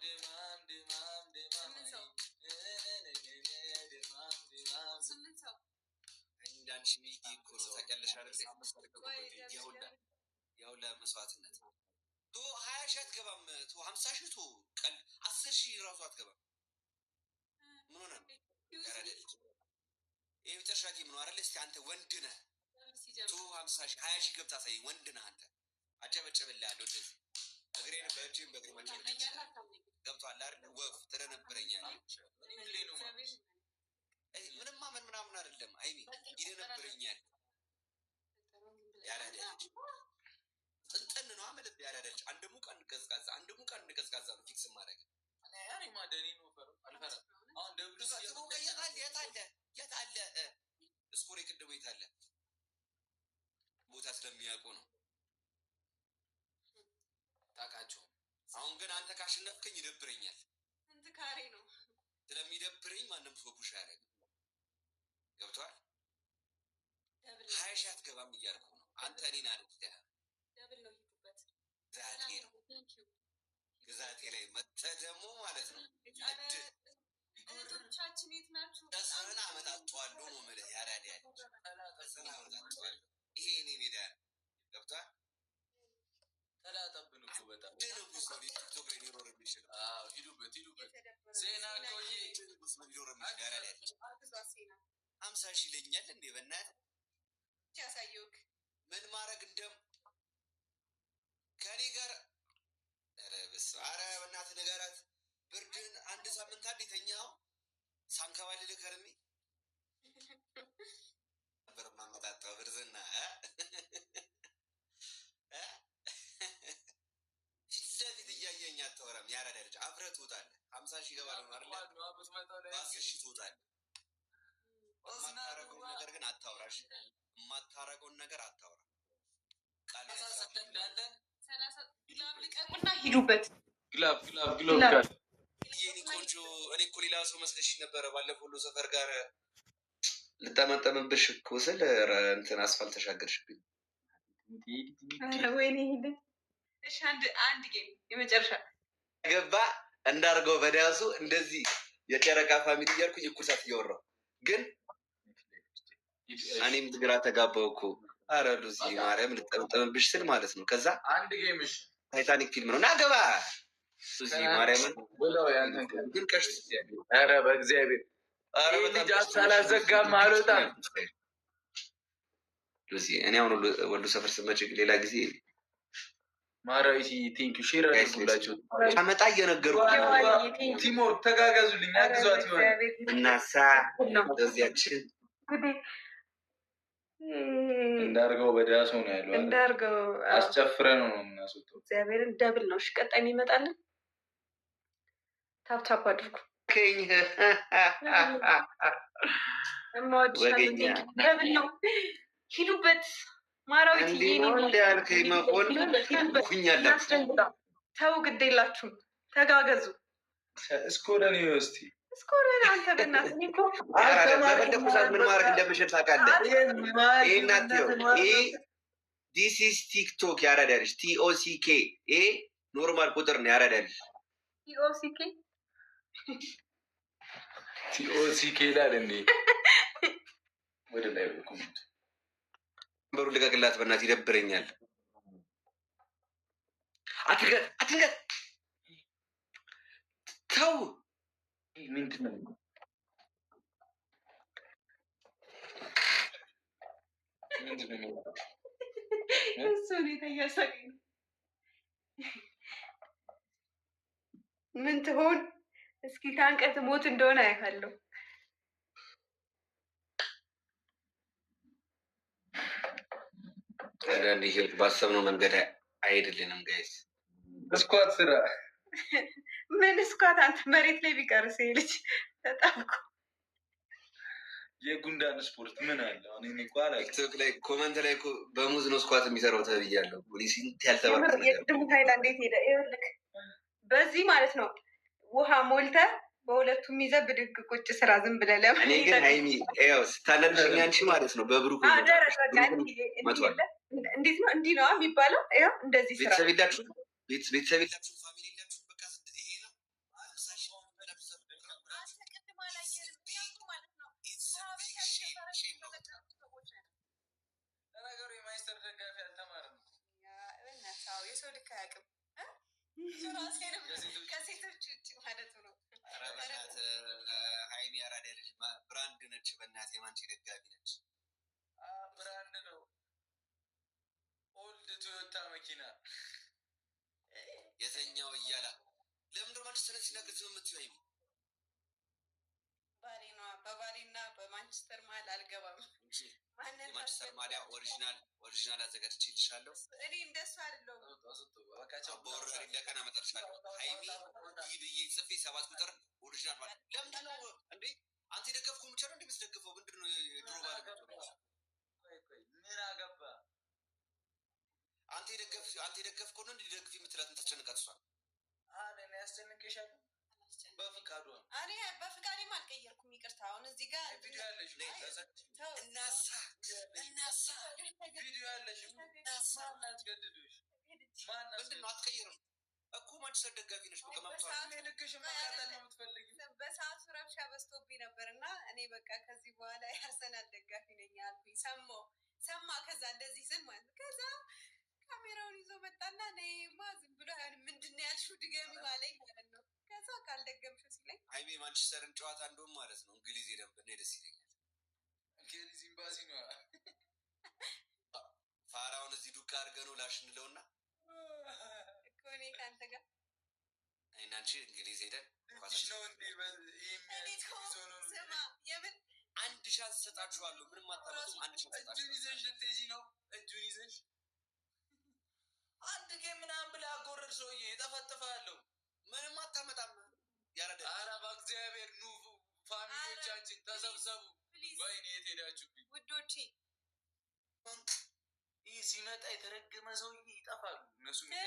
8 ሰው፣ 8 ሰው። እንዳንቺ ብዬ እኮ ነው፣ ታውቂያለሽ አይደል? የሁላ የሁላ መስዋዕትነት ቶ 20,000 አትገባም። ቶ 50,000፣ ቶ ቀል 10,000 ራሱ አትገባም። ምን ሆነ ነው? ያራዳ ልጅ፣ ይሄ መጨረሻ game ነው አይደል? እስቲ አንተ ወንድ ነህ። ቶ 50,000፣ 20,000 ገብተህ አሳየኝ። ወንድ ነህ አንተ። አጨበጭብልሃለሁ እንደዚህ እግሬን በእጅም በእግሬ ማጨበጭብ ገብቶሃል አይደል? ወፍ ትደነብረኛለህ። ምንም ማመን ምናምን አይደለም። አይሚ ይደነብረኛል። ያራዳ ልጅ ጥንጥን ነው አመለብ። ያራዳ ልጅ አንድ ሙቅ አንድ ቀዝቃዛ፣ አንድ ሙቅ አንድ ቀዝቃዛ ነው fix ማድረግ። የት አለ? የት አለ? የት አለ? Score የቅድሙ የት አለ? ቦታ ስለሚያውቁ ነው። ታውቃቸው። አሁን ግን አንተ ካሸነፍከኝ ይደብረኛል። ስንት ካሬ ነው? ስለሚደብረኝ ማንም ሰው push አያደርግም። ገብቶሃል? 20,000 አትገባም እያልኩ ነው። አንተ እኔን አይደለህም። Double ነው፣ ሂዱበት። ግዛቴ ነው። ግዛቴ ላይ መተህ ደግሞ ማለት ነው። እህቶቻችን የት ናችሁ? ጥርስህን አመጣጠዋለሁ ነው የምልህ። ያራዳ ልጅ ጥርስህን አመጣጠዋለሁ። ይሄ እኔ ሜዳ ነው። ገብቶሃል? ተላጠብን እኮ በጣም። ንጉስ ነው ቲክቶክ ላይ ሊኖር የሚችለው። አዎ፣ ሂዱበት ሂዱበት። ሴና እኮ ንጉስ ነው ሊኖር የሚችለው። ያራዳ ልጅ አግዟ ሴና። 50,000 ይለኛል እንዴ? በእናትህ ያሳየውክ። ምን ማድረግ እንደም ከእኔ ጋር፣ ኧረ በስመ አብ! ኧረ በእናትህ ንገራት። ብርድን አንድ ሳምንት አንድ የተኛኸው ሳንከባልልህ ከርሜ ነበር የማመጣጠው ብርዝና እ ፊት ለፊት እያየኝ አታወራም። ያራዳ ልጅ አብረህ ትወጣለህ። 50,000 ይገባል ነው አይደለ? በ10,000 ትወጣለህ። የማታረገውን ነገር ግን አታውራሽ። የማታረገውን ነገር አታውራ። ቃል እንዳለን 30 glove ልቀቁና ሂዱበት። Glove, glove, glove። የኔ ቆንጆ፣ እኔ እኮ ሌላ ሰው መስለሽ ነበረ። ባለፈው ሁሉ ሰፈር ጋር ልጠመጠምብሽ እኮ ስል ኧረ እንትን አስፋልት ተሻገርሽብኝ። ወይኔ ሂድ። እሺ አንድ አንድ game የመጨረሻ። ገባ እንዳርገው በዳሱ እንደዚህ የጨረቃ family እያልኩኝ እኩል ሰዓት እያወራሁ ግን እኔም ግራ ተጋባው እኮ። ኧረ ሉሲ ማርያም ልጠመጠምብሽ ስል ማለት ነው። ከዛ አንድ game እሺ። ታይታኒክ ፊልም ነው ናገባ ሉሲ ማርያምን ብለው ያንተን ግን ቀሽት። ኧረ በእግዚአብሔር ኧረ ይህ በጣም ልጅ አሳላዘጋም አልወጣም። ሉሲ እኔ አሁን ወሎ ሰፈር ስመጭ ሌላ ጊዜ ማራዊት thank you፣ share አድርጉላቸው። አመጣ እየነገርኩ። Teamwork፣ ተጋገዙልኝ፣ አግዟት ይሆን። እናሳ በዚያችን እንዳርገው በዳሶ ነው ያለው አይደል? እንዳርገው አስጨፍረ ነው ነው የምናስወጣው። እግዚአብሔርን double ነው። እሺ ቀጣይ የሚመጣልን tap tap አድርጉ። ከኝ ወገኛ። Double ነው፣ ሂዱበት። ማራዊት። እንዲህ ነው እንደ ያልከኝ መኮንን ኩኛለሁ። እናስደንግጣው። ተው፣ ግድ የላችሁም፣ ተጋገዙ። እስኮረን እስቲ። እስኮረን አንተ በእናትህ እኔ እኮ በፈለኩ ሰዓት ምን ማድረግ እንደምችል ታውቃለህ። ይሄ እናት ይሄ this is ቲክቶክ ያራዳ ልጅ TOCK ይሄ normal ቁጥር ነው ያራዳ ልጅ። TOCK። TOCK ይላል እንዴ? ወደ ላይ comment። በሩ ልቀቅላት በእናትህ ይደብረኛል። አትንገጥ አትንገጥ፣ ተው። ምንድን ነው? ምንድን ነው የሚለው? እሱ ሁኔታ እያሳቀኝ ነው። ምን ትሆን እስኪ ታንቀት ሞት እንደሆነ አይሃለሁ። አንዳንድ ህይወት ባሰብነው መንገድ አይሄድልንም guys። Squat ስራ። ምን squat አንተ፣ መሬት ላይ ቢቀርስ ይሄ ልጅ ተጣብቆ። የጉንዳን ስፖርት ምን አለ? አሁን እኔ እኮ አላውቅም። ቲክቶክ ላይ comment ላይ እኮ በሙዝ ነው squat የሚሰራው ተብያለሁ። እኔ ስንት ያልተባልኩት ነገር። የቅድሙ ታይላንድ የት ሄደ? ይኸውልህ በዚህ ማለት ነው ውሃ ሞልተህ በሁለቱም ይዘህ ብድግ ቁጭ ስራ ዝም ብለህ ለምን እኔ ግን ሀይሚ ያው ስታናድሽኝ አንቺ ማለት ነው በብሩክ አዎ፣ ደረስ በቃ ብሩክን እንዲህ እንዲህ መቷል። የለ እንዴት ነው እንዲህ ነው የሚባለው? ይኸው እንደዚህ ስራ። ቤተሰብ የላችሁም? ቤተሰብ የላችሁም? Family የላችሁም? በቃ ይሄ ነው። ዝም የምትይው ሀይሚ? ባሌ ነዋ። በባሌና በማንቸስተር መሀል አልገባም። ማንን የማንቸስተር ማሊያ original original አዘጋጅቼልሻለሁ። እኔ እንደሱ አይደለሁም። በወረሪ እንደቀን አመጣልሻለሁ። ሀይሚ ይህ ብዬ ጽፌ 7 ቁጥር original ማለት ለምንድን ነው እንዴ? አንተ የደገፍከው ብቻ ነው እንዴ የምትደግፈው? ምንድን ነው የድሮ ባለ ምን አገባ? አንተ የደገፍከው ነው እንዴ ደግፍ የምትላት የምታስጨንቃት እሷን? እኔ ያስጨንቅሻለሁ? በፍቃዷ እኔ በፍቃዴም አልቀየርኩም። ይቅርታ አሁን እዚህ ጋር ቪዲዮ ያለሽ እናሳ እናሳ ቪዲዮ ያለሽ እናሳ ማን አስገድዶሽ? ማን ምንድን ነው አትቀይርም እኮ ማንቸስተር ደጋፊ ነሽ። በቃ መብቷ ነው። ልክሽን መቃጠል ነው የምትፈልጊው? በሰዓቱ ረብሻ በዝቶብኝ ነበር እና እኔ በቃ ከዚህ በኋላ የአርሰናል ደጋፊ ነኝ አልኩኝ። ሰማሁ ሰማ። ከዛ እንደዚህ ስል ማለት ነው። ከዛ ካሜራውን ይዞ መጣና እኔማ ዝም ብሎ አይሆንም፣ ምንድን ነው ያልሽው ድገሚው አለኝ ማለት ነው። ከዛ ካልደገምሽው ሲለኝ ሀይሚ ማንቸስተርን ጨዋታ እንደውም ማለት ነው እንግሊዝ ሄደን ብናይ ደስ ይለኛል። እንግሊዝ ኤምባሲ ነው። ፋራውን እዚህ ዱካ አድርገን ላሽ እንለውና እኮ እኔ ከአንተ ጋር እኔና አንቺ እንግሊዝ ሄደን ልጅሽ ነው እንዴ? እኔ እኮ ስማ የምን አንድ chance ሰጣችኋለሁ። ምንም አታመጡም። አንድ chance እጁን ሰጣችኋለሁ። ይዘሽ ልትሄጂ ነው? እጁን ይዘሽ አንድ game ምናምን ብለህ አጎረር ሰውዬ እጠፈጥፍሃለሁ። ምንም አታመጣም። ያረደ ኧረ በእግዚአብሔር ኑ family ዎቻችን ተሰብሰቡ። please ወይኔ የት ሄዳችሁብኝ? ውዶቼ ይህ ሲመጣ የተረገመ ሰውዬ ይጠፋሉ እነሱ። ይሄ